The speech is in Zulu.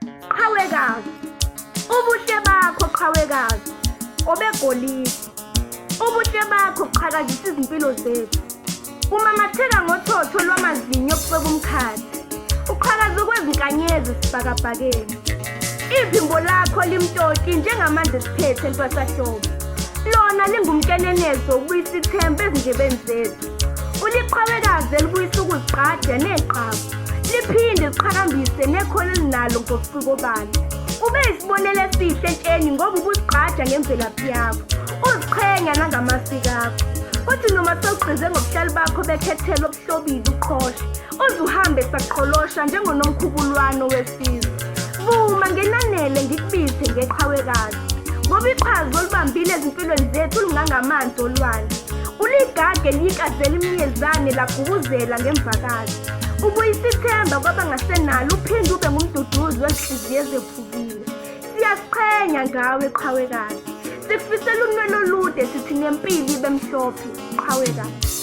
Qhawekazi, ubuhle bakho qhawekazi, obegolide. Ubuhle bakho buqhakazisa izimpilo zethu. Umamatheka ngothotho lwamazinyo okucweba umkhathi. Uqhakaza okwezinkanyezi esibhakabhakeni. Iphimbo lakho limtoti njengamanzi esiphethe entwasahlobo. Lona lingumkenenezo ukubuyisa ithemba ezindlebeni zethu. Uliqhawekazi elibuyisa ukuzigqaja neqhabu. Liphinde liqhakambise nekhono elinalo ngobuciko balo. Ube isibonelo esihle entsheni ngoba ubuzigqaja ngemvelaphi yakho. Uziqhenya nangamasiko akho. Uthi noma sewugqize ngobuhlali bakho bekhethelo obuhlobile uqhoshe. Uze uhambe saqholosha njengonomkhubulwano wesizwe. Vuma ngenanele ngikubize ngeqhawekazi. Ngoba iqhaza olubambile ezimpilweni zethu lingangamanzi olwandle. Uligage liyikazela imiyezane lagubuzela ngemvakazi. Ubuyisa ithemba kwabangasenalo uphinde ube ngumduduzi wezinhliziyo ezephukile. Siyaziqhenya ngawe qhawekazi. Sikufisela unwele olude sithi nempilo ibe mhlophe qhawekazi.